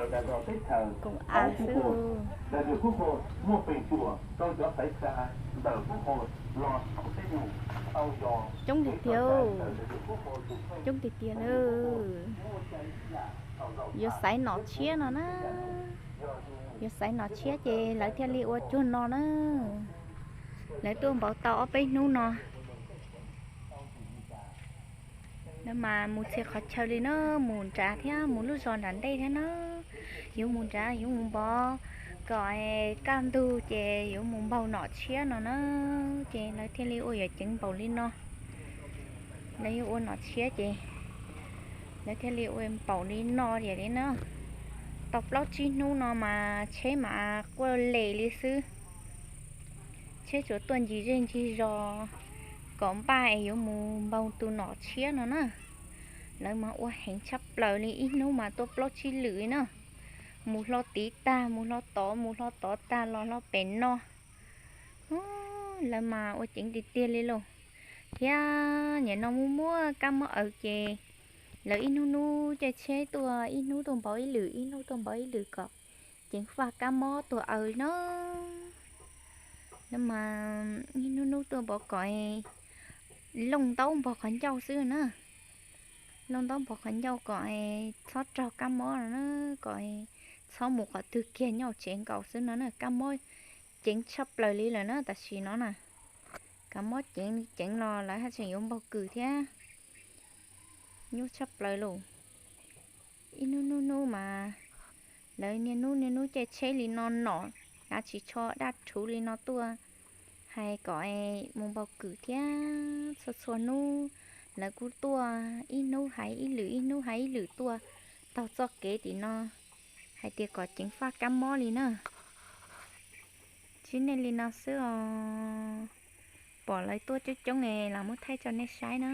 Kuv av xwb. Coob tiag tiag, coob tiag tiag na. Yuav xaiv nom tshiab no na. Yuav xaiv nom tshiab ces lawv thiaj li ua cuag no na. Lawv tuaj npauv tau ob peb hnub no. Lawv mas mus txhia qhov chaw li na, mus nrad thiab mus lub zos nram ntej thiab na. Yuav mus nrad yuav mus npov kom kaj ntug ces yuav mus npauv nom tshiab no na. Ces lawv thiaj li ua yuav ceev npaum li no. Lawv yuav ua nom tshiab ces lawv thiaj li ua npaum li no tiag li na. Tau plaub tsib hnub no mas tsheb mas quaj les li xwb. Tsheb tsuas tuaj ncig zej ncig zos kom npaj es yuav mus npauv tus nom tshiab no na. Lawv mas ua heev tshaj plaws li, ib hnub mas tuaj plaub tsib lwm na. Mus hlo tid tag mus hlo tod, mus hlo tod tag los hlo pem no. Lawv mas ua ceev tiag tiag li lauj. Thiab nim no muaj muaj kab mob aws ces lawv ib hnub hnub caij tsheb tuaj, ib hnub tuaj npauv ib lwm, ib hnub tuaj npauv ib lwm kom ceev faj kab mob tuag aws no. Lawv mas ib hnub hnub tuaj npauv kom looj ntaub npog qhov ncauj xwb na. Looj ntaub npog qhov ncauj kom txhob raug kab mob no na, kom txhob mus qhov twg kiag, nyob tsev nkaus xwb no na. Kab mob ceev tshaj plaws li lawm na tam sim no na. Kab mob ceev li ceev los lawv haj tseem yuav npog kws thiab. Nyuaj tshaj plaws lauj. Ib hnub hnub hnub mas lawv niaj hnub niaj hnub caij tsheb li no, nom hnav tsis tsho daj rhuv li no tuaj, hais kom mus npog kws thiab. Txhua txhua hnub lawv kuj tuaj ib hnub hais ib lwm, ib hnub hais ib lwm tuaj taug txoj kev tim no, hais tias kom ceev faj kab mob li na. Tsis nej li no xwb os. Pom lawv tuaj coob coob es los muab thaij rau nej saib na.